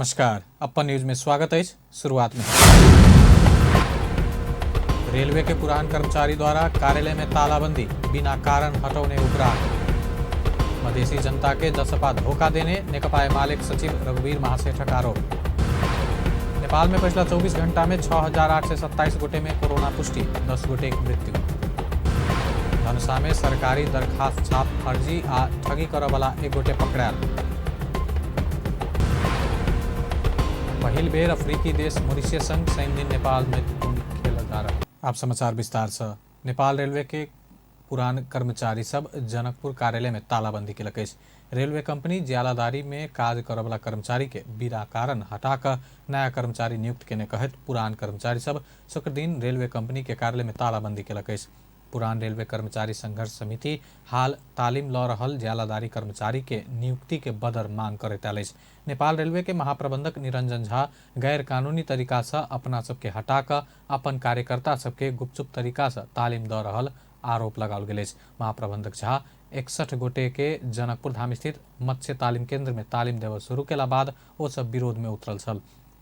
नमस्कार, अपन न्यूज में स्वागत है। शुरुआत में रेलवे के पुरान कर्मचारी द्वारा कार्यालय में तालाबंदी, बिना कारण हटौने उपराग। मधेसी जनता के जसपा धोखा देने नेकपा एमाले के सचिव रघुवीर महासेठक आरोप। नेपाल में पिछला 24 घंटा में 6,827 गोटे में कोरोना पुष्टि, 10 गोटे की मृत्यु। धनुषा में सरकारी दरखास्त छाप फर्जी आ ठगी करऽ वाला एक गोटे पकड़ायल। पहिल बेर अफ्रीकी देश मॉरिशस संग शनि दिन नेपाल मैत्रीपूर्ण खेलल जा रहल। आप समाचार विस्तार से। नेपाल रेलवे के पुरान कर्मचारी सब जनकपुर कार्यालय में तालाबंदी केलक अछि। रेलवे कंपनी ज्यालादारी में काज करऽवला कर्मचारी के बिना कारण हटा कऽ नया कर्मचारी नियुक्त केने कहैत पुरान कर्मचारी सब शुक्र दिन रेलवे कंपनी के कार्यालय में तालाबंदी केलक अछि। पुरान रेलवे कर्मचारी संघर्ष समिति हाल तालीम लऽ रहल ज्यालादारी कर्मचारी के नियुक्ति के बदर मांग करैत आयल अछि। नेपाल रेलवे के महाप्रबंधक निरंजन झा गैर कानूनी तरीका से अपना सबके हटा कऽ अपन कार्यकर्ता सबके गुपचुप तरीका से तालीम दऽ रहल आरोप लगाओल गेल अछि। महाप्रबंधक झा 61 गोटे के जनकपुर धाम स्थित मत्स्य तालीम केंद्र में तालीम देबऽ शुरू केला बाद ओ सब विरोध में उतरल छल।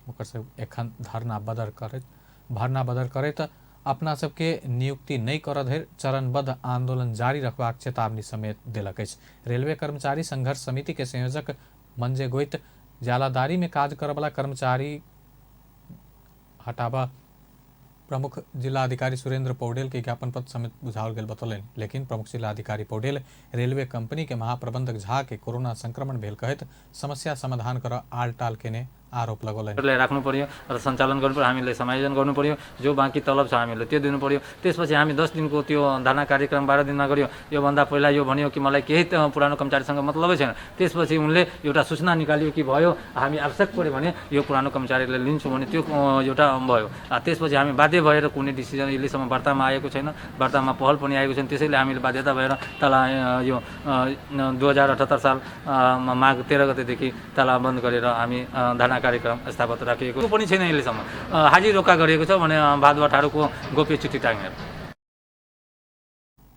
ओकर सब एखन धरना बदर करैत भरना बदर करैत अपना सबके नियुक्ति नहि करऽ धरि चरणबद्ध आंदोलन जारी रखबाक चेतावनी समेत देलक अछि। रेलवे कर्मचारी संघर्ष समिति के संयोजक मंजे गोइत ज्यालादारी में काज करऽवला कर्मचारी हटाबऽ प्रमुख जिलाधिकारी सुरेंद्र पौडेल के ज्ञापन पत्र समेत बुझाओल गेल बतौलनि। लेकिन प्रमुख जिलाधिकारी पौडेल रेलवे कंपनी के महाप्रबंधक झा के कोरोना संक्रमण भेल कहैत समस्या समाधान करऽ आलटाल केने आरोप लगौलनि। राख्नु पर्यो र सञ्चालन गर्नु पर्यो, हामीले समायोजन गर्नु पर्यो, जो बाँकी तलब छ हामीले त्यो दिनु पर्यो। त्यसपछि हामी 10 दिनको त्यो धरना कार्यक्रम 12 दिनमा गऱ्यौँ। योभन्दा पहिला यो भन्यो कि मलाई केही पुरानो कर्मचारीसँग मतलबै छैन। त्यसपछि उनले एउटा सूचना निकाल्यो कि भयो, हामी आवश्यक पऱ्यो भने यो पुरानो कर्मचारीलाई लिन्छौँ भने त्यो एउटा भयो। त्यसपछि हामी बाध्य भएर कुनै डिसिजन अहिलेसम्म वार्तामा आएको छैन, वार्तामा पहल पनि आएको छैन। त्यसैले हामीले बाध्यता भएर ताला यो 2078 साल माघ 13 गतेदेखि ताला बन्द गरेर हामी धरना कार्यक्रम स्थापित राखिएको पनि छैन। अहिलेसम्म हाजिर रोका गरिएको छ भने भादुवा ठाडोको गोप्य चिठी टाँगेर।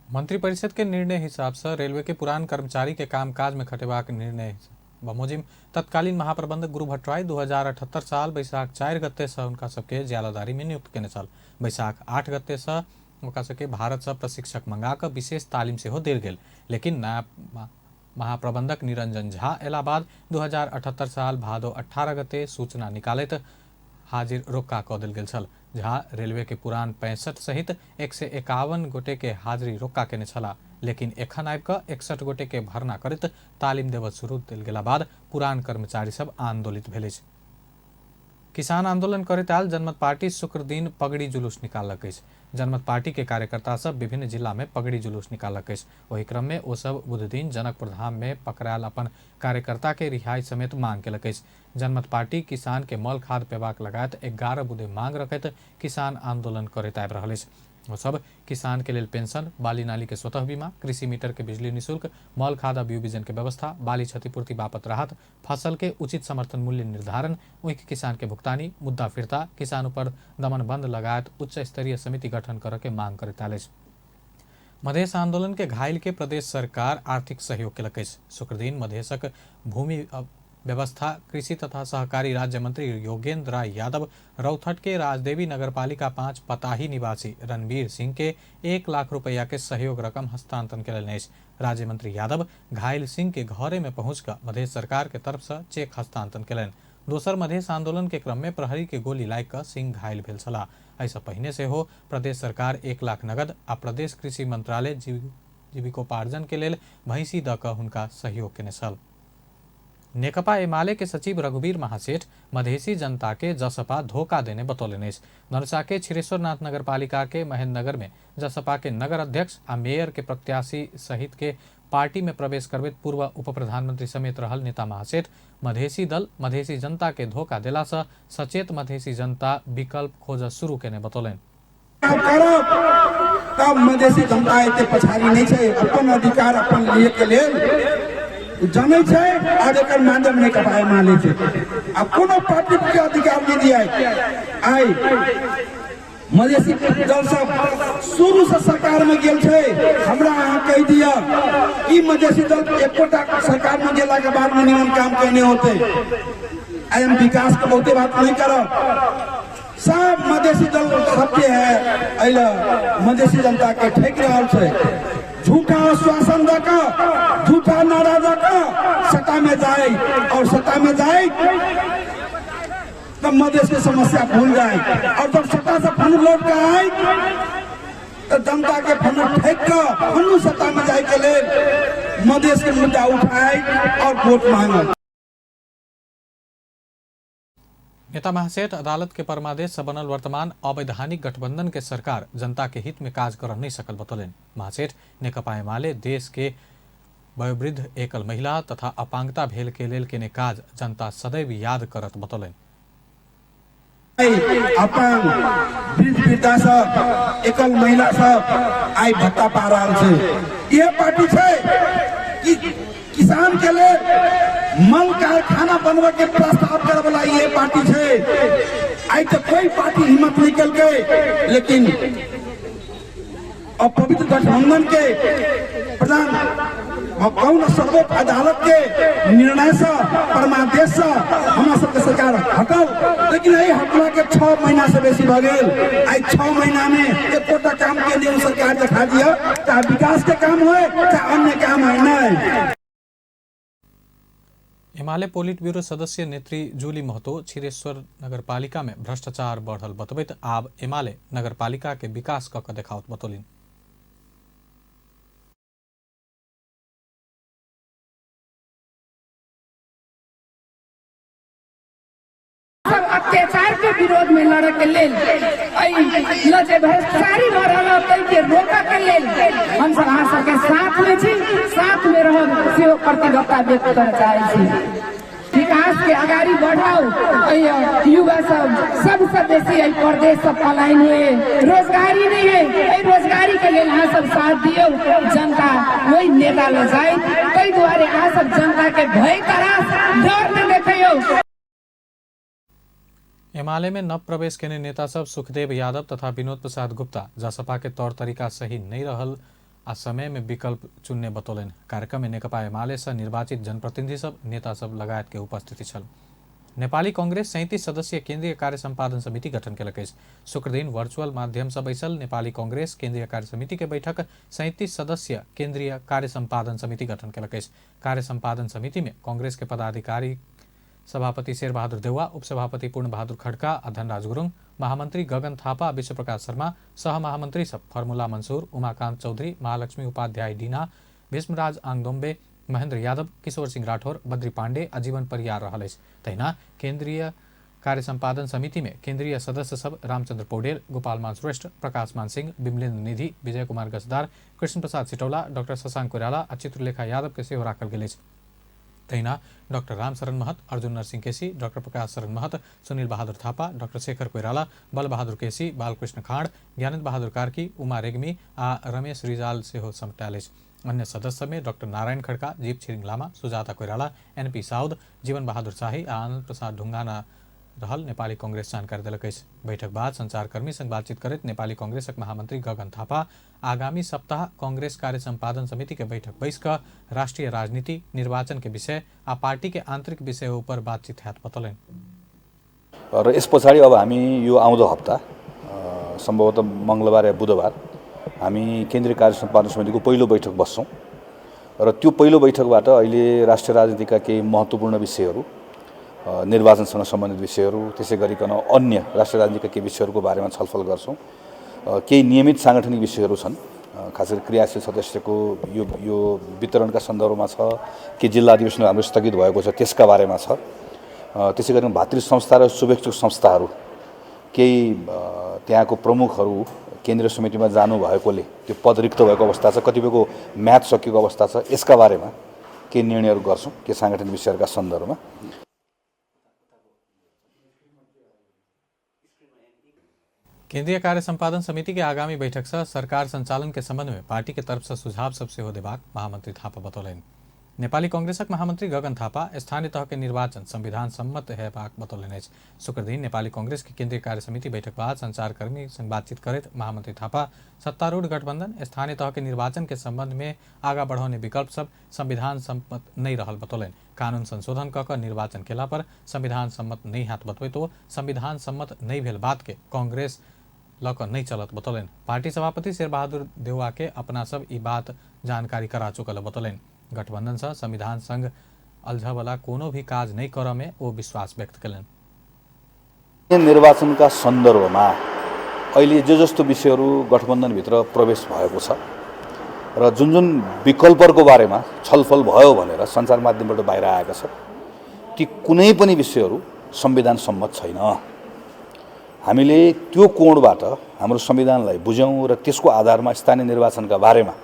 मंत्रिपरिषद के निर्णय हिसाब से रेलवे के पुरान कर्मचारी के कामकाज में खटेबाक निर्णय बमोजिम तत्कालीन महाप्रबंधक गुरु भट्टराई 2078 साल बैसाख 4 गते से उनका सबके ज्यालादारी में नियुक्त केने छल। बैसाख 8 गते से उनका सबके भारत से प्रशिक्षक मंगा कऽ विशेष तालीम सेहो देल गेल। लेकिन नया महाप्रबंधक निरंजन झा एला बाद 2078 साल भादो 18 गते सूचना निकालैत हाजिर रोक्का कऽ देल गेल छल। झा रेलवे के पुरान 65 सहित 151 गोटे के हाजिरी रोक्का केने छलाह। लेकिन एखन आबि कऽ 61 गोटे के भर्ना करैत तालीम देबऽ शुरू देल गेला बाद पुरान कर्मचारी सब आंदोलित भेल अछि। किसान आंदोलन करैत आयल जनमत पार्टी शुक्र दिन पगड़ी जुलूस निकाललक अछि। जनमत पार्टी के कार्यकर्ता सब विभिन्न जिला में पगड़ी जुलूस निकाललक अछि। ओहि क्रम में ओ सब बुध दिन जनकपुर धाम में पकड़ायल अपन कार्यकर्ता के रिहाई समेत मांग केलक अछि। जनमत पार्टी किसान के मल खाद पेबाक लगायत 11 बुँदे मांग रखैत किसान आंदोलन करैत आबि रहल अछि। ओ सब किसान के लेल पेंशन, बाली नाली के स्वतः बीमा, कृषि मीटर के बिजली निःशुल्क, मल खाद आ बीजन के व्यवस्था, बाली क्षतिपूर्ति बापत राहत, फसल के उचित समर्थन मूल्य निर्धारण, ऊख किसान के भुगतानी, मुद्दा फिर्ता, किसान ऊपर दमन बंद लगायत उच्च स्तरीय समिति गठन करऽ के मांग करैत आयल अछि। मधेश आंदोलन के घायल के प्रदेश सरकार आर्थिक सहयोग केलक अछि। शुक्रदिन मधेशक भूमि व्यवस्था, कृषि तथा सहकारी राज्य मंत्री योगेंद्र राय यादव रौथट के राजदेवी नगरपालिका 5 पताही निवासी रणवीर सिंह के 1 लाख रुपया के सहयोग रकम हस्तांतरण केलनि अछि। राज्य मंत्री यादव घायल सिंह के घरे में पहुंच कऽ मधेश सरकार के तरफ से चेक हस्तांतरण केलनि। दोसर मधेश आंदोलन के क्रम में प्रहरी के गोली लागि कऽ सिंह घायल भेल छलाह। एहिसँ पहिने सेहो प्रदेश सरकार 1 लाख नगद आ प्रदेश कृषि मंत्रालय जीविकोपार्जन के लेल भैंसी दऽ कऽ हुनका सहयोग केने छल। नेकपा एमाले के सचिव रघुवीर महासेठ मधेसी जनता के जसपा धोखा देने बतौलनि अछि। धनुषा के क्षीरेश्वरनाथ नगरपालिका के महेंद्रनगर में जसपा के नगर अध्यक्ष आ मेयर के प्रत्याशी सहित के पार्टी में प्रवेश करबैत पूर्व उप प्रधानमंत्री समेत रहल नेता महासेठ मधेसी दल मधेसी जनता के धोखा देला से सचेत मधेसी जनता विकल्प खोज शुरू केने बतौलनि। करब तब मधेसी जनता एते पछाड़ी नहि छै। अपन अधिकार अपन लिए के लेल जानै छै और एकर माध्यम नेकपा एमाले छै। आ कोनो पार्टी के अधिकार नहि दिया। आइ मधेसी दल सब शुरू से सरकार में गेल छै। हमरा अहाँ कहि दिअ कि मधेसी दल एकोटा सरकार में गेला के बाद में निमन काम केने होते। आइ हम विकास के बहुते बात नहीं करब। सब मधेसी दल सबके है एहि मधेसी जनता के ठकि रहल छै। झूठा आश्वासन दऽ कऽ, झूठा नारा दऽ कऽ सत्ता में जाए और सत्ता में जाए तब मधेश के समस्या भूल जाए, और जब सत्ता से फनु लौट के आए तो जनता के फनु ठकि कऽ फनु सत्ता में जाए के लेल मधेश के मुद्दा उठाए और वोट मांगल। नेता महासेठ अदालत के परमादेश से बनल वर्तमान अवैधानिक गठबंधन के सरकार जनता के हित में काज कर नहीं सकल बतौलनि। महासेठ नेकपा एमाले देश के वयोवृद्ध एकल महिला तथा अपांगता भेल के लेल केने काज जनता सदैव याद करत बतौलनि। अपन वृद्ध वृद्धा सब, एकल महिला सब आइ भत्ता पा रहल छै। इहे पार्टी छै कि किसान के लेल मल कारखाना बनबे के प्रस्ताव करे वाला इहे पार्टी छै। आइ तऽ कोई पार्टी हिम्मत नहीं केलकै, लेकिन अपवित्र गठबंधन के प्रधान कौन सर्वोच्च अदालत के निर्णय से, परमादेश से हमरा सबके सरकार हटल, लेकिन एहि हटला के 6 महीना से बेसी भऽ गेल। आइ 6 महीना में एकोटा काम के लिए सरकार देखा दिया, चाहे विकास के काम होय चाहे अन्य काम होय। नहीं। एमाले पोलिट ब्यूरो सदस्य नेत्री जूली महतो क्षीरेश्वर नगरपालिका में भ्रष्टाचार बढ़ल बतबैत आब एमाले नगरपालिका के विकास कऽ कऽ देखाओत बतौलनि। सब अत्याचार के विरोध में लड़े के लेल, जे भ्रष्टाचारी भऽ रहल ताहि के रोकऽ के लेल हम सब अहाँ सबके साथ में छी, साथ में रहब सेहो प्रतिबद्धता व्यक्त करऽ चाहै छी। विकास के अगाडि बढ़ाउ। युवा सब सबसे बेसी एहि प्रदेश सब पलायन हुए, रोजगारी नहीं है, एहि रोजगारी के लेल अहाँ सब साथ दियौ। जनता वही नेता लग जाए, ताहि दुआरे अहाँ सब जनता के भय तरास डर नहीं देखियौ। एमाले में नव प्रवेश केने नेता सब सुखदेव यादव तथा विनोद प्रसाद गुप्ता जसपा के तौर तरीका सही नहीं रहल आ समय में विकल्प चुनने बतौलनि। कार्यक्रम में नेकपा एमाले से निर्वाचित जनप्रतिनिधि सब, नेता सब लगायत के उपस्थिति छल। नेपाली कांग्रेस 37 सदस्यीय केंद्रीय कार्य सम्पादन समिति गठन केलक अछि। शुक्रदिन वर्चुअल माध्यम से बैसल नेपाली कांग्रेस केंद्रीय कार्य समिति के बैठक 37 सदस्यीय केंद्रीय कार्य सम्पादन समिति गठन केलक अछि। कार्य सम्पादन समिति में कांग्रेस के पदाधिकारी सभापति शेरबहादुर देउवा, उपसभापति पूर्ण बहादुर खड्का आ धनराज गुरुङ, महामंत्री गगन थापा, विश्वप्रकाश शर्मा, सह महामंत्री सब फर्मुला मंसूर, उमाकांत चौधरी, महालक्ष्मी उपाध्याय डीना, भीष्मराज आङदोम्बे, महेंद्र यादव, किशोर सिंह राठौर, बद्री पांडे आ जीवन परियार रहल अछि। तहिना केंद्रीय कार्य सम्पादन समिति में केंद्रीय सदस्य सब रामचंद्र पौडेल, गोपाल मान श्रेष्ठ, प्रकाश मान सिंह, बिमलेन्द्र निधि, विजय कुमार गजदार, कृष्ण प्रसाद सिटौला, डॉक्टर शशांक कोइराला आ चित्रलेखा यादव के सेहो राखल गेल अछि। तहिना doctor Ramsharan Mahat, Arjun Narsingh KC, doctor Prakash Sharan Mahat, Sunil Bahadur Thapa, doctor Shekhar Koirala, Balbahadur KC, Balkrishna Khand, Gyanendra Bahadur Karki, Uma Regmi आ रमेश रिजाल सेहो समटायल अछि। अन्य सदस्य में डॉक्टर नारायण खड़का, जीप छिरिङ लामा, सुजाता कोइराला, एनपी साउद, जीवन बहादुर शाही आ आनंद प्रसाद ढुंगाना रहल नेपाली कांग्रेस जानकारी देलक अछि। बैठक बाद संचारकर्मी संग बातचीत करैत नेपाली कांग्रेसक महामंत्री गगन थापा आगामी सप्ताह कांग्रेस कार्य सम्पादन समिति के बैठक बैस कऽ राष्ट्रीय राजनीति, निर्वाचन के विषय आ पार्टी के आंतरिक विषय ऊपर बातचीत हैत बतौलनि। र यस पछाडि अब हामी यो आउँदो हप्ता सम्भवतः मङ्गलबार या बुधबार हामी केन्द्रीय कार्य सम्पादन समितिको पहिलो बैठक बस्छौँ र त्यो पहिलो बैठकबाट अहिले राष्ट्रिय राजनीतिका केही महत्त्वपूर्ण विषयहरू, निर्वाचनसँग सम्बन्धित विषयहरू, त्यसै गरिकन अन्य राष्ट्रिय राजनीतिका केही विषयहरूको बारेमा छलफल गर्छौँ। केही नियमित साङ्गठनिक विषयहरू छन्, खास गरी क्रियाशील सदस्यको यो यो वितरणका सन्दर्भमा छ, के जिल्ला अधिवेशन हाम्रो स्थगित भएको छ त्यसका बारेमा छ। त्यसै गरी भातृ संस्था र शुभेच्छुक संस्थाहरू केही त्यहाँको प्रमुखहरू केन्द्रीय समितिमा जानुभएकोले त्यो पद रिक्त भएको अवस्था छ, कतिपयको म्याद सकिएको अवस्था छ, यसका बारेमा केही निर्णयहरू गर्छौँ के साङ्गठनिक विषयहरूका सन्दर्भमा। केंद्रीय कार्य संपादन समिति के आगामी बैठक से सरकार संचालन के संबंध में पार्टी के तरफ से सुझाव सब सेहो देबाक महामंत्री थापा बतौलनि। नेपाली कांग्रेसक महामंत्री गगन थापा स्थानीय तह के निर्वाचन संविधान सम्मत हेबाक बतौलनि अछि। शुक्रदिन नेपाली कांग्रेस के केंद्रीय कार्य समिति बैठक बाद संचारकर्मी संग बातचीत करैत महामंत्री थापा सत्तारूढ़ गठबंधन स्थानीय तह के निर्वाचन के संबंध में आगा बढ़ौने विकल्प सब संविधान सम्मत नहीं रहल बतौलनि। कानून संशोधन कऽ कऽ निर्वाचन केला पर संविधान सम्मत नहीं हैत बतबैत ओ संविधान सम्मत नहीं भेल बात के कांग्रेस लऽ कऽ नहीं चलत बतौलनि। पार्टी सभापति शेरबहादुर देउवा के अपना सब ई बात जानकारी करा चुकल बतौलनि। गठबंधन से संविधान संग अलझ वाला कोनो भी काज नहीं करऽ में ओ विश्वास व्यक्त कयलनि। निर्वाचनका सन्दर्भमा अहिले जे जस्तो विषयहरू गठबन्धनभित्र प्रवेश भएको छ र जुन जुन विकल्पहरूको बारेमा छलफल भयो भनेर सञ्चार माध्यमबाट बाहिर आएका छन्, ती कुनै पनि विषयहरू संविधान सम्मत छैन। हामीले त्यो कोणबाट हाम्रो संविधानलाई बुझ्यौँ र त्यसको आधारमा स्थानीय निर्वाचनका बारेमा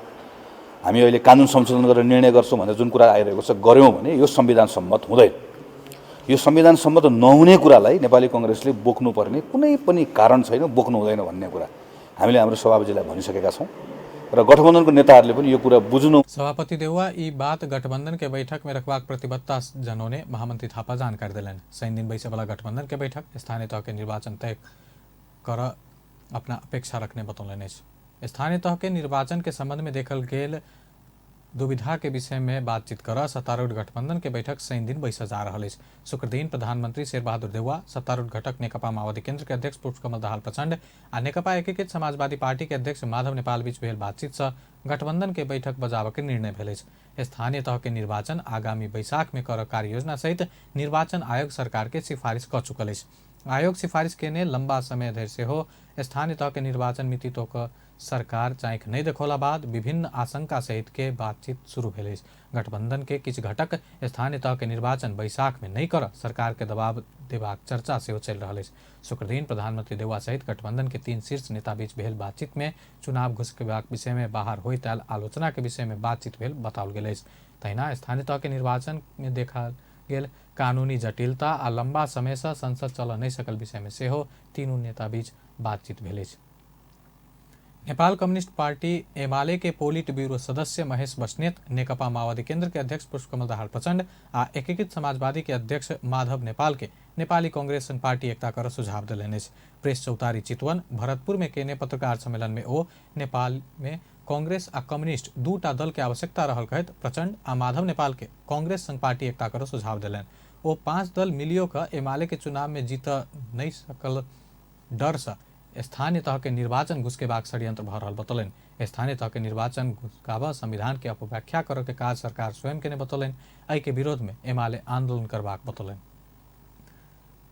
हामी अहिले कानुन संशोधन गरेर निर्णय गर्छौँ भनेर जुन कुरा आइरहेको छ, गऱ्यौँ भने यो संविधान सम्मत हुँदैन। यो संविधान सम्मत नहुने कुरालाई नेपाली कङ्ग्रेसले बोक्नुपर्ने कुनै पनि कारण छैन, बोक्नु हुँदैन भन्ने कुरा हामीले हाम्रो सभापतिलाई भनिसकेका छौँ र गठबन्धनको नेताहरूले पनि यो कुरा बुझ्नु। सभापति देउवा ई बात गठबंधन के बैठक में रखबाक प्रतिबद्धता जनौने महामंत्री थापा जानकारी देलनि। शनि दिन बैसे वाला गठबंधन के बैठक स्थानीय तह के निर्वाचन तय कर अपना अपेक्षा रखने बतौलनि अछि। स्थानीय तह के निर्वाचन के संबंध में देखल गेल दुविधा के विषय में बातचीत कर सत्तारूढ़ गठबंधन के बैठक शनि दिन बैसऽ जा रहल अछि। शुक्रदिन प्रधानमंत्री शेरबहादुर देउवा सत्तारूढ़ घटक नेकपा माओवादी केंद्र के अध्यक्ष पुष्पकमल दाहाल प्रचंड आ नेकपा एकीकृत समाजवादी पार्टी के अध्यक्ष माधव नेपाल बीच भेल बातचीत से गठबंधन के बैठक बजाबऽ के निर्णय भेल अछि। स्थानीय तह के निर्वाचन आगामी बैसाख में करऽ कार्ययोजना सहित निर्वाचन आयोग सरकार के सिफारिश कऽ चुकल अछि। आयोग सिफारिश केने लंबा समय धरि सेहो स्थानीय तह के निर्वाचन मिति तोक सरकार चाँखि नहि देखौला बाद विभिन्न आशंका सहित के बातचीत शुरू भेल अछि। गठबंधन के किछु घटक स्थानीय तह के निर्वाचन बैसाख में नहि कर सरकार के दबाव देबाक चर्चा सेहो चलि रहल अछि। शुक्रदिन प्रधानमंत्री देउवा सहित गठबंधन के तीन शीर्ष नेता बीच भेल बातचीत में चुनाव घुसकेबाक विषय में बाहर होइत आयल आलोचना के विषय में बातचीत भेल बताओल गेल अछि। तहिना स्थानीय तह के निर्वाचन में देखल गेल कानूनी जटिलता आ लंबा समय से संसद चलऽ नहि सकल विषय में सेहो तीनू नेता बीच बातचीत भेल अछि। नेपाल कम्युनिस्ट पार्टी एमाले के पोलिट ब्यूरो सदस्य महेश बस्नेत नेकपा माओवादी केंद्र के अध्यक्ष पुष्पकमल दाहाल प्रचंड आ एकीकृत समाजवादी के अध्यक्ष माधव नेपाल के नेपाली कांग्रेस संग पार्टी एकता कर सुझाव देलनि अछि। प्रेस चौतारी चितवन भरतपुर में केने पत्रकार सम्मेलन में ओ नेपाल में कांग्रेस आ कम्युनिस्ट दूटा दल के आवश्यकता रहल कहैत प्रचंड आ माधव नेपाल के कांग्रेस संग पार्टी एकता कर सुझाव देलनि। ओ 5 दल मिलियो कऽ एमाले के चुनाव में जीत नहि सकल डर से स्थानीय तह के निर्वाचन घुसकेबाक षड्यंत्र भऽ रहल बतौलनि। स्थानीय तह के निर्वाचन घुसकाबऽ संविधान के अपव्याख्या करऽ के काज सरकार स्वयं केने बतौलनि। एहि के विरोध में एमाले आंदोलन करबाक बतौलनि।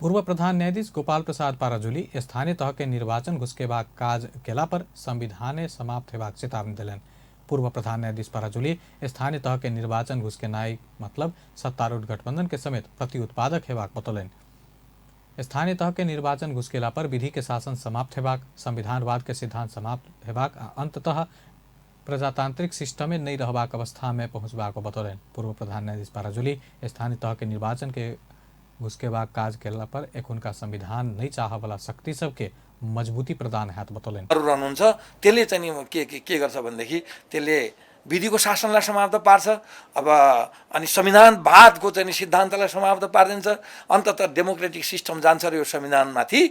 पूर्व प्रधान न्यायाधीश गोपाल प्रसाद पाराजुली स्थानीय तह के निर्वाचन घुसकेबाक काज केला पर संविधाने समाप्त हेबाक चेतावनी देलनि। पूर्व प्रधान न्यायाधीश पाराजुली स्थानीय तह के निर्वाचन घुसकेनाइ मतलब सत्तारूढ़ गठबंधन के समेत प्रत्युत्पादक हेबाक बतौलनि। स्थानीय तह के निर्वाचन घुसकेला पर विधि के शासन समाप्त हेबाक, संविधानवाद के सिद्धांत समाप्त हेबाक आ अंततः प्रजातांत्रिक सिस्टमे नहि रहबाक अवस्था में पहुंचबाक बतौलनि। पूर्व प्रधान न्यायाधीश पाराजुली स्थानीय तह के निर्वाचन के घुसकेबाक काज केला पर एखुनका संविधान नहि चाहऽ वाला शक्ति सबके मजबूती प्रदान हैत बतौलनि। रहनुहुन्छ, त्यसले चाहिँ नि के के के गर्छ भनेदेखि त्यसले विधिको शासनलाई समाप्त पार्छ, अब अनि संविधानवादको चाहिँ नि सिद्धान्तलाई समाप्त पारिदिन्छ। अन्ततः डेमोक्रेटिक सिस्टम जान्छ र यो संविधानमाथि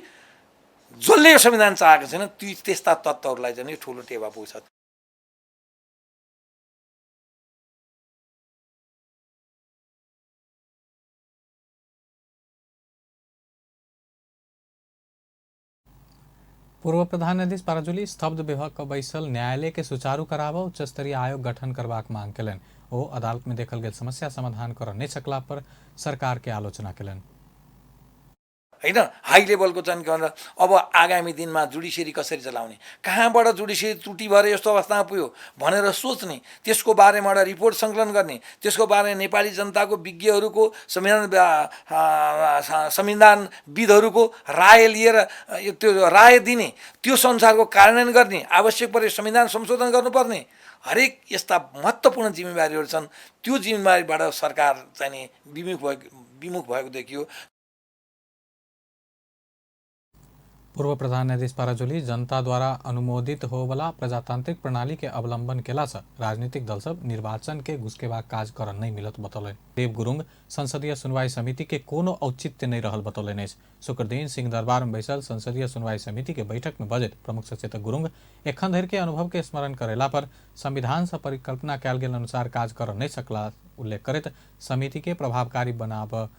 जसले यो संविधान चाहेको छैन ती त्यस्ता तत्त्वहरूलाई चाहिँ नि ठुलो टेवा पुग्छ। पूर्व प्रधान न्यायाधीश पाराजुली स्तब्ध विभाग बैसल न्यायालय के सुचारू कराबऽ उच्च स्तरीय आयोग गठन करबाक मांग केलनि। ओ अदालत में देखल गेल समस्या समाधान करऽ नहि सकला पर सरकार के आलोचना केलनि। हैन, हाई लेभलको चाहिँ के भन्छ, अब आगामी दिनमा जुडिसियरी कसरी चलाउने, कहाँबाट जुडिसियरी त्रुटि भएर यस्तो अवस्थामा पुग्यो भनेर सोच्ने, त्यसको बारेमा एउटा रिपोर्ट सङ्कलन गर्ने, त्यसको बारेमा नेपाली जनताको विज्ञहरूको संविधानविदहरूको राय लिएर त्यो राय दिने, त्यो संसारको कार्यान्वयन गर्ने, आवश्यक परे संविधान संशोधन गर्नुपर्ने, हरेक यस्ता महत्त्वपूर्ण जिम्मेवारीहरू छन्। त्यो जिम्मेवारीबाट सरकार चाहिँ नि विमुख भएको देखियो। पूर्व प्रधान न्यायाधीश पाराजुली जनता द्वारा अनुमोदित होवला प्रजातांत्रिक प्रणाली के अवलंबन केला से राजनीतिक दल सब निर्वाचन के घुसकेबाक काज कर नहीं मिलत बतौलनि। देव गुरुंग संसदीय सुनवाई समिति के कोनो औचित्य नहीं रहल बतौलनि अछि। शुक्रदिन सिंहदरबार में बैसल संसदीय सुनवाई समिति के बैठक में बजैत प्रमुख सचेतक गुरुंग एखन धरि के अनुभव के स्मरण करेला पर संविधान से परिकल्पना कयल गेल अनुसार काज कर नहीं सकला उल्लेख करैत समिति के प्रभावकारी बनाब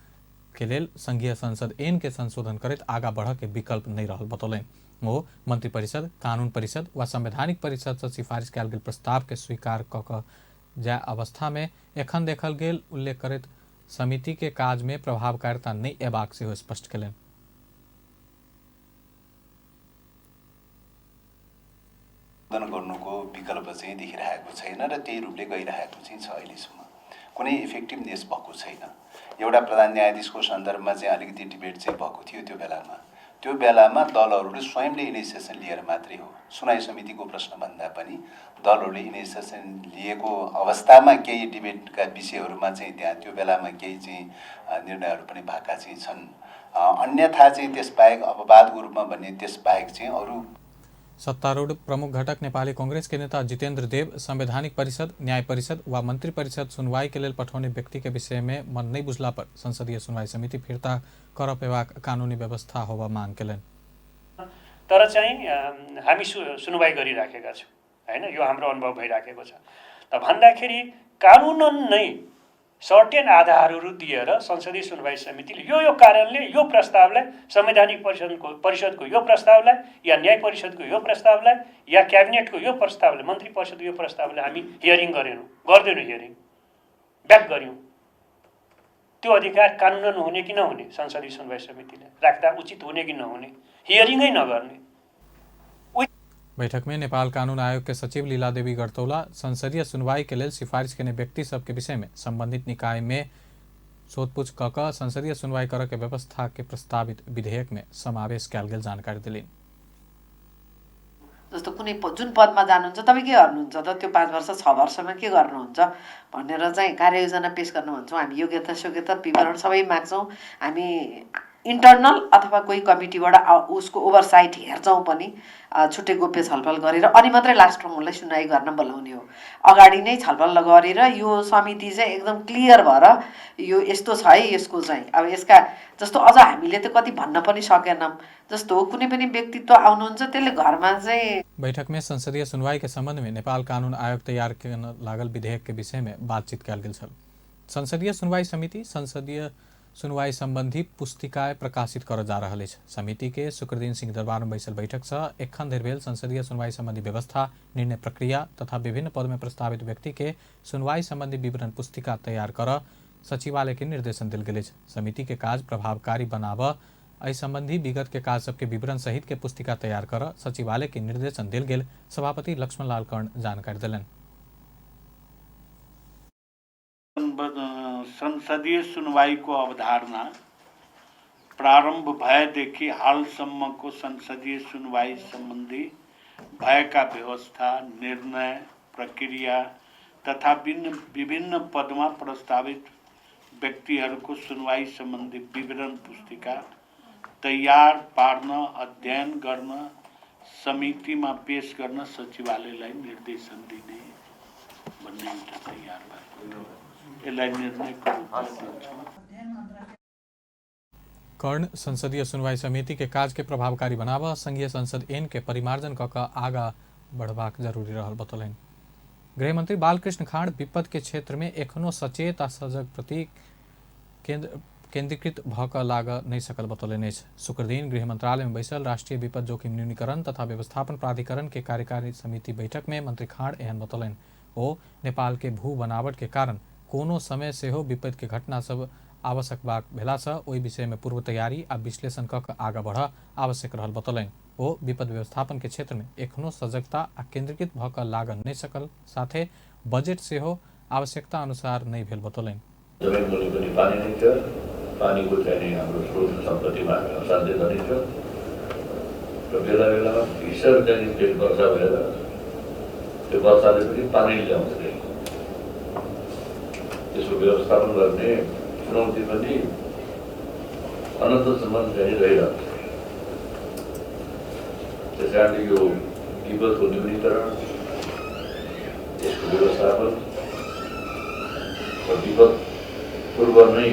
के लेल संघीय संसद एन के संशोधन करैत आगा बढ़ के विकल्प नहीं रहल बतौलनि। ओ मंत्रिपरिषद, कानून परिषद व संवैधानिक परिषद से सिफारिश कयल गेल प्रस्ताव के स्वीकार क कऽ जाय अवस्था में एखन देखल गेल उल्लेख करैत समिति के काज में प्रभावकारिता नहीं एबाक सेहो स्पष्ट केलनि। गर्नुको विकल्प चाहिँ देखिरहेको छैन र त्यही रूपले गइरहेको चाहिँ छ। अहिलेसम्म कुनै इफेक्टिभनेस भएको छैन। एउटा प्रधान न्यायाधीशको सन्दर्भमा चाहिँ अलिकति डिबेट चाहिँ भएको थियो त्यो बेलामा दलहरूले स्वयंले इनिसिएसन लिएर मात्रै हो, सुनाइ समितिको प्रश्न भन्दा पनि दलहरूले इनिसिएसन लिएको अवस्थामा केही डिबेटका विषयहरूमा चाहिँ त्यहाँ त्यो बेलामा केही चाहिँ निर्णयहरू पनि भएका चाहिँ छन्। अन्यथा चाहिँ त्यसबाहेक अपवादको रूपमा भन्ने त्यसबाहेक चाहिँ अरू सत्तारूढ़ प्रमुख घटक नेपाली कांग्रेस के नेता जितेंद्र देव संवैधानिक परिषद, न्याय परिषद व मंत्री परिषद सुनवाई के लेल पठौने व्यक्ति के विषय में मन नहीं बुझला पर संसदीय सुनवाई समिति फिर्ता कर पेबाक कानूनी व्यवस्था होबा मांग केलनि। तर चाहिँ हामी सुनवाई गरिराखेका छौँ हैन, यो हाम्रो अनुभव भइराखेको छ। त भन्दाखेरि कानुनन नै सर्टेन आधारहरू दिएर संसदीय सुनवाई समितिले यो यो कारणले यो प्रस्तावलाई संवैधानिक परिषदको यो प्रस्तावलाई या न्याय परिषदको यो प्रस्तावलाई या क्याबिनेटको यो प्रस्तावलाई, मन्त्री परिषदको यो प्रस्तावलाई हामी हियरिङ गर्दैनौँ, हियरिङ ब्याक गऱ्यौँ। त्यो अधिकार कानुनन हुने कि नहुने संसदीय सुनवाई समितिले राख्दा उचित हुने कि नहुने, हियरिङै नगर्ने। बैठक में नेपाल कानून आयोग के सचिव लीला देवी गरतौला संसदीय सुनवाई के लेल सिफारिश केने व्यक्ति सबके विषय में संबंधित निकाय में सोधपुछ क कऽ संसदीय सुनवाई करऽ के व्यवस्था के प्रस्तावित विधेयक में समावेश कयल गेल जानकारी देलनि। जस्तो कुनै जुन पदमा जानुहुन्छ तपाईँ के गर्नुहुन्छ त, त्यो 5 वर्ष 6 वर्षमा के गर्नुहुन्छ भनेर चाहिँ कार्ययोजना पेस गर्नु भन्छौँ। हामी योग्यता सोग्यता विवरण सबै माग्छौँ। हामी इन्टर्नल अथवा कोही कमिटीबाट उसको ओभरसाइट हेर्छौँ पनि, छुट्टै गोप्य छलफल गरेर अनि मात्रै लास्टमा उसलाई सुनवाई गर्न बोलाउने हो। अगाडि नै छलफल गरेर यो समिति चाहिँ एकदम क्लियर भएर यो यस्तो छ है, यसको चाहिँ अब यसका जस्तो अझ हामीले त कति भन्न पनि सकेनौँ। जस्तो कुनै पनि व्यक्तित्व आउनुहुन्छ त्यसले घरमा चाहिँ। बैठक में संसदीय सुनवाई के संबंध में नेपाल कानून आयोग तैयार लागल विधेयक के विषय में बातचीत कयल गेल छल। संसदीय सुनवाई समिति संसदीय सुनवाई संबंधी पुस्तिका प्रकाशित कर जा रहल अछि। समिति के शुक्रदिन सिंहदरबार में बैसल बैठक से एखन धरि भेल संसदीय सुनवाई संबंधी व्यवस्था, निर्णय प्रक्रिया तथा विभिन्न पद में प्रस्तावित व्यक्ति के सुनवाई संबंधी विवरण पुस्तिका तैयार कर सचिवालय के निर्देशन देल गेल अछि। समिति के काज प्रभावकारी बनाब एहि संबंधी विगत के काज सबके विवरण सहित के पुस्तिका तैयार कर सचिवालय के निर्देशन देल गेल सभापति लक्ष्मण लाल कर्ण जानकारी देलनि। संसदीय सुनवाईको अवधारणा प्रारम्भ भएदेखि हालसम्मको संसदीय सुनवाई सम्बन्धी भएका व्यवस्था, निर्णय प्रक्रिया तथा विभिन्न पदमा प्रस्तावित व्यक्तिहरूको सुनवाई सम्बन्धी विवरण पुस्तिका तयार पार्न, अध्ययन गर्न, समितिमा पेश गर्न सचिवालयलाई निर्देशन दिने भन्ने एउटा तयार भएको यसलाई निर्णयको रूपमा दिन्छौँ। कर्ण संसदीय सुनवाई समिति के काज के प्रभावकारी बनाब संघीय संसद एन के परिमार्जन क कऽ आगा बढ़बाक जरूरी रहल बतौलनि। गृहमंत्री बालकृष्ण खांड विपद के क्षेत्र में एखनो सचेत आ सजग प्रति केंद्रीकृत भऽ कऽ लागऽ नहि सकल बतौलनि अछि। शुक्रदिन गृह मंत्रालय में बैसल राष्ट्रीय विपद जोखिम न्यूनीकरण तथा व्यवस्थापन प्राधिकरण के कार्यकारी समिति बैठक में मंत्री खांड एहन बतौलनि। ओ नेपाल के भू बनावट के कारण कोनो समय सेहो विपद के घटना सब आवश्यक भेलासँ ओहि विषय में पूर्व तैयारी आ विश्लेषण कऽ कऽ आगा बढ़ आवश्यक रहल बतौलनि। ओ विपद व्यवस्थापन के क्षेत्र में एखनो सजगता आ केंद्रीकृत भऽ कऽ लागऽ नहि सकल साथे बजेट सेहो आवश्यकता अनुसार नहि भेल बतौलनि। जमिन मुनि पनि पानी नै थियो, पानीको चाहिँ हाम्रो स्रोत सम्पत्तिमा हामी असाध्यै धनी थियो र बेला बेलामा भीषण चाहिँ फेरि वर्षा भएर त्यो वर्षाले पनि पानी ल्याउँछ। त्यसको व्यवस्थापन गर्ने चुनौती पनि अनन्तसम्म चाहिँ रहिरहन्छ। त्यस कारणले यो विपदको न्यूनीकरण, यसको व्यवस्थापन र विपद पूर्व नै।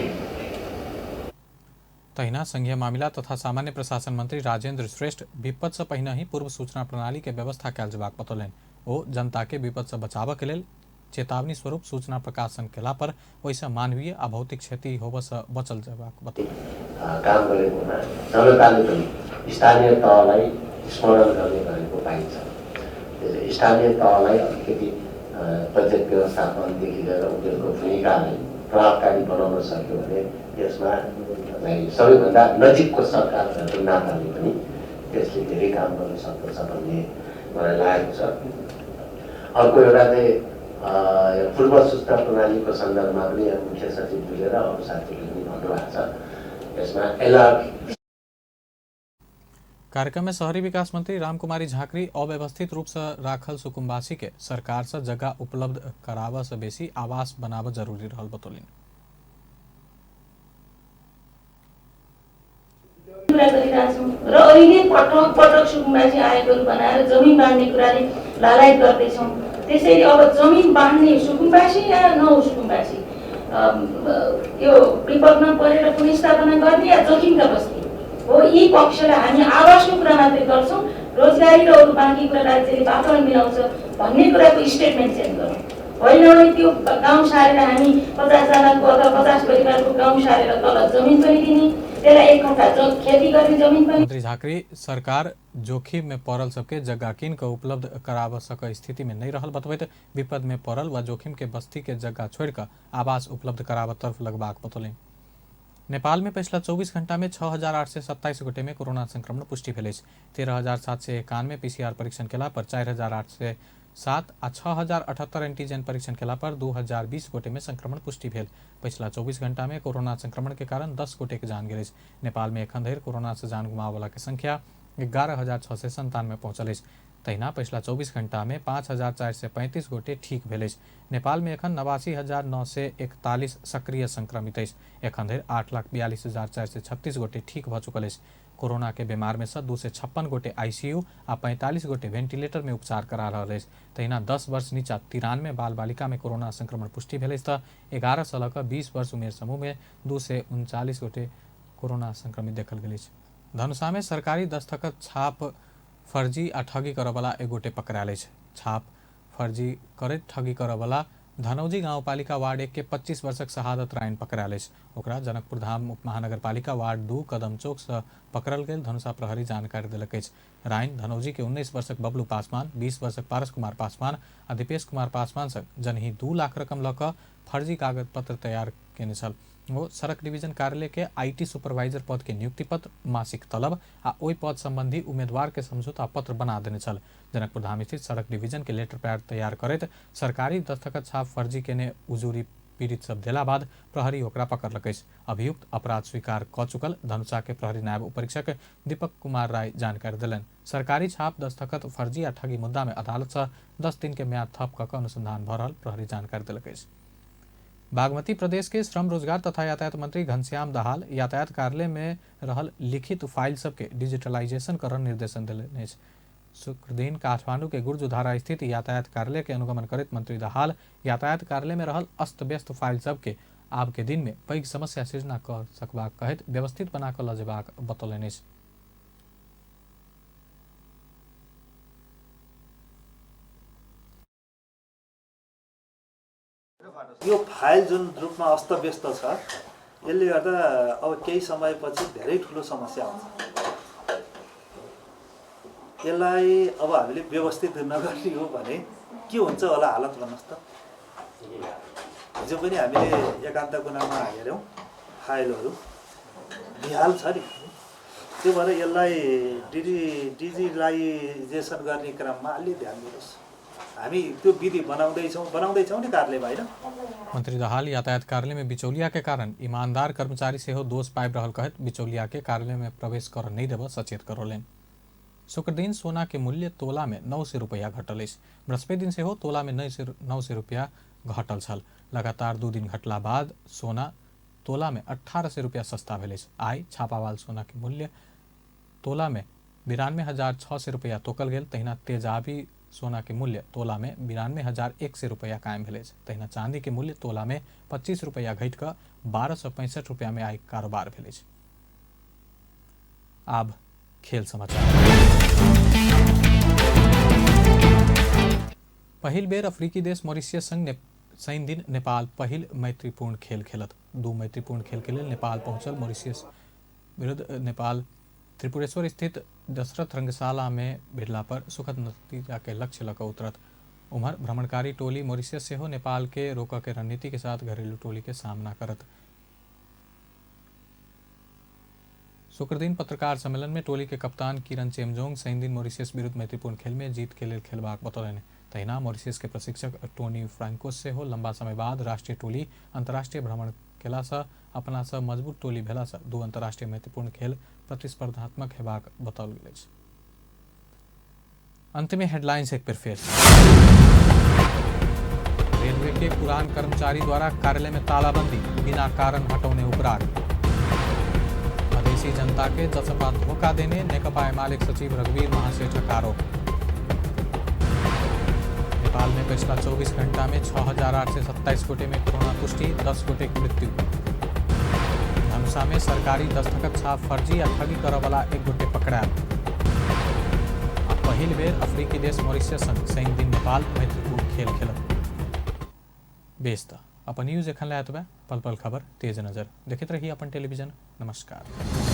तहिना संघीय मामिला तथा सामान्य प्रशासन मंत्री राजेंद्र श्रेष्ठ विपद से पहिने ही पूर्व सूचना प्रणाली के व्यवस्था कयल जेबाक बतौलनि। ओ जनता के विपद से बचाबय के लेल चेतावनी स्वरूप सूचना प्रकाशन केला पर ओहिसँ मानवीय आ भौतिक क्षति होबय से बचल जेबाक बतौलनि। काम गरेको हुना जनताले पनि स्थानीय तहलाई स्मरण गर्ने गरेको पाइन्छ। स्थानीय तहलाई अलिकति पञ्चायत व्यवस्थापनदेखि लिएर उनीहरूको भूमिकालाई प्रभावकारी बनाउन सक्यो भने यसमा सबैभन्दा नजिकको सरकार भएको नाताले पनि त्यसले धेरै काम गर्न सक्दछ भन्ने मलाई लागेको छ। अर्को एउटा चाहिँ पूर्व सूचना प्रणालीको सन्दर्भमा पनि यहाँ मुख्य सचिवज्यूले र अरू साथीहरूले पनि भन्नुभएको छ। यसमा एलर्ट। कार्यक्रम में शहरी विकास मंत्री रामकुमारी झाँक्री अव्यवस्थित रूप से राखल सुकुम्बासी के सरकार से जगह उपलब्ध कराबऽ से बेसी आवास बनाबऽ जरूरी रहल बतौलनि। कुरा गरिरहेछौँ र अहिले पटक पटक सुकुम्बासी आयोगहरू बनाएर जमिन बाँड्ने कुराले लालायत गर्दैछौँ। त्यसैले अब जमिन बाँड्ने सुकुम्बासी या नौ सुकुम्बासी यो विपदमा परेर पुनर्स्थापना गर्ने या जोखिमका बस्ती हो, यी पक्षलाई हामी आवासको कुरा मात्रै गर्छौँ, रोजगारी र अरू बाँकी कुरा राज्यले वातावरण मिलाउँछ भन्ने कुराको स्टेटमेन्ट चेन्ज गरौँ। होइन भने त्यो गाउँ सारेर हामी 50 जनाको अथवा 50 परिवारको गाउँ सारेर तल जमिन पनि दिने, त्यसलाई एक खट्टा खेती गर्ने जमिन पनि। मंत्री झाँक्री सरकार जोखिम में पड़ल सबके जगह किन के उपलब्ध कराब सक स्थिति में नहीं रहल बतबैत विपद में पड़ल व जोखिम के बस्ती के जगह छोड़िकऽ आवास उपलब्ध कराबऽ तरफ लगबाक बतौलनि। नेपाल में पिछला 24 घंटा में 6,827 गोटे में कोरोना संक्रमण पुष्टि भेल अछि। 13,791 पीसीआर परीक्षण केला पर 4,807 आ 6,078 एंटीजन परीक्षण केला पर 2,020 गोटे में संक्रमण पुष्टि भेल। पिछला 24 घंटा में कोरोना संक्रमण के कारण 10 गोटे के जान गेल अछि। नेपाल में एखन धरि कोरोना से जान गुमाबऽवला के संख्या 11,697 पहुँचल अछि। तहिना पिछला 24 घंटा में 5,435 गोटे ठीक भेल अछि। नेपाल में एखन 89,941 सक्रिय संक्रमित अछि। एखन धरि 8,42,436 गोटे ठीक भऽ चुकल अछि। कोरोना के बीमार में से 256 गोटे आईसीयू आ 45 गोटे वेंटिलेटर में उपचार करा रहल अछि। तहिना 10 वर्ष नीचा 93 बाल बालिका में कोरोना संक्रमण पुष्टि भेल अछि तऽ 11 सँ लऽ कऽ 20 वर्ष उमेर समूह में 239 गोटे कोरोना संक्रमित देखल गेल अछि। धनुषा में सरकारी दस्तखत छाप फर्जी आ ठगी करऽवला एक गोटे पकड़ायल अछि। छाप फर्जी करैत ठगी करऽवला धनौजी गाउँपालिका वार्ड 1 के 25 वर्षक शहादत रायन पकड़ायल अछि। ओकरा जनकपुर धाम उपमहानगरपालिका वार्ड 2 कदम चौक से पकड़ल गेल धनुषा प्रहरी जानकारी देलक अछि। रायन धनौजी के 19 वर्षक बबलू पासवान, 20 वर्षक पारस कुमार पासवान आ दीपेश कुमार पासवान संग जनही 2 लाख रकम लऽ कऽ फर्जी कागज पत्र तैयार केने छल। ओ सड़क डिवीजन कार्यालय के IT supervisor पद के नियुक्ति पत्र, मासिक तलब आ ओहि पद संबंधी उम्मीदवार के समझौता पत्र बना देने छल। जनकपुर धाम स्थित सड़क डिवीजन के लेटर पैड तैयार करैत सरकारी दस्तखत छाप फर्जी केने उजूरी पीड़ित सब देला बाद प्रहरी ओकरा पकड़लक अछि। अभियुक्त अपराध स्वीकार कऽ चुकल धनुषा के प्रहरी नायब उपरीक्षक दीपक कुमार राय जानकारी देलनि। सरकारी छाप दस्तखत फर्जी आ ठगी मुद्दा में अदालत से 10 दिन के म्याद थप कऽ अनुसंधान भऽ रहल प्रहरी जानकारी देलक अछि। बागमती प्रदेश के श्रम रोजगार तथा यातायात मंत्री घनश्याम दाहाल यातायात कार्यालय में रहल लिखित फाइल सबके डिजिटलाइजेशन करऽ निर्देशन देलनि अछि। शुक्रदिन काठमांडू के गुर्जुधारा स्थित यातायात कार्यालय के अनुगमन करैत मंत्री दाहाल यातायात कार्यालय में रहल अस्त व्यस्त फाइल सबके आब के दिन में पैघ समस्या सृजना कऽ सकबाक कहैत व्यवस्थित बना कऽ लऽ जेबाक बतौलनि अछि। यो फाइल जुन रूपमा अस्तव्यस्त छ यसले गर्दा अब केही समयपछि धेरै ठुलो समस्या आउँछ। यसलाई अब हामीले व्यवस्थित नगर्ने हो भने के हुन्छ होला हालत भन्नुहोस् त। हिजो पनि हामीले एकान्त कुनामा हेऱ्यौँ फाइलहरू बिहाल छ नि, त्यो भएर यसलाई डिजिटलाइजेसन गर्ने क्रममा अलि ध्यान दिनुहोस्। हामी त्यो विधि बनाउँदैछौँ नि कार्यालयमा होइन। मंत्री दाहाल यातायात कार्यालय में बिचौलिया के कारण ईमानदार कर्मचारी सेहो दोष पाबि रहल कहैत बिचौलिया के कार्यालय में प्रवेश कर नहीं देबऽ सचेत करौलनि। शुक्रदिन सोना के मूल्य तोला में 900 रुपया घटल अछि। बृहस्पति दिन सेहो तोला में 900 रुपया घटल छल। लगातार 2 दिन घटला बाद सोना तोला में 1800 रुपया सस्ता भेल अछि। आइ छापावाल सोना के मूल्य तोला में 92,600 रुपैआ तोकल गेल। तहिना तेजाबी सोना के मूल्य तोला में 92,100 रुपैआ कायम भेल अछि। तहिना चांदी के मूल्य तोला में 25 रुपैआ घटि कऽ 1,265 रुपैआ में आइ कारोबार भेल अछि। आब खेल समाचार। पहिल बेर अफ्रीकी देश मॉरिशस संग शनि दिन नेपाल पहिल मैत्रीपूर्ण खेल खेलत। 2 मैत्रीपूर्ण खेल के लेल नेपाल पहुंचल मॉरिशस विरुद्ध नेपाल त्रिपुरेश्वर स्थित दशरथ रंगशाला में भिड़ला पर सुखद नतीजा के लक्ष्य लऽ कऽ उतरत। उम्हर भ्रमणकारी टोली मॉरिशस सेहो नेपाल के रोकऽ के रणनीति के साथ घरेलू टोली के सामना करत। शुक्रदिन पत्रकार सम्मेलन में टोली के कप्तान किरण चेमजोंग शनि दिन मॉरिशस विरुद्ध मैत्रीपूर्ण खेल में जीत के लेल खेलबाक बतौलनि। तहिना मॉरिशस के प्रशिक्षक टोनी फ्रांको सेहो लंबा समय बाद राष्ट्रीय टोली अंतर्राष्ट्रीय भ्रमण केलासँ अपनासँ मजबूत टोली भेलासँ 2 अंतर्राष्ट्रीय मैत्रीपूर्ण खेल प्रतिस्पर्धात्मक हेबाक बताओल गेल अछि। अंत में हेडलाइंस एक बेर फेर। रेलवे के पुरान कर्मचारी द्वारा कार्यालय में तालाबंदी, बिना कारण हटौने उपराग। मधेसी जनता के जसपा धोखा देने नेकपा एमाले सचिव रघुवीर महासेठक आरोप। नेपाल में पिछला 24 घंटा में 6,827 गोटे में कोरोना पुष्टि, 10 गोटे की मृत्यु। धनुषा में सरकारी दस्तखत छाप फर्जी आ ठगी करऽ वाला 1 गोटे पकड़ायल। आ पहिल बेर अफ्रीकी देश मॉरिशस संग शनि दिन नेपाल मैत्रीपूर्ण खेल खेलत। बेस त अपन न्यूज एखन लए एतबे। पल पल खबर तेज नजर देखैत रही अपन टेलीविजन। नमस्कार।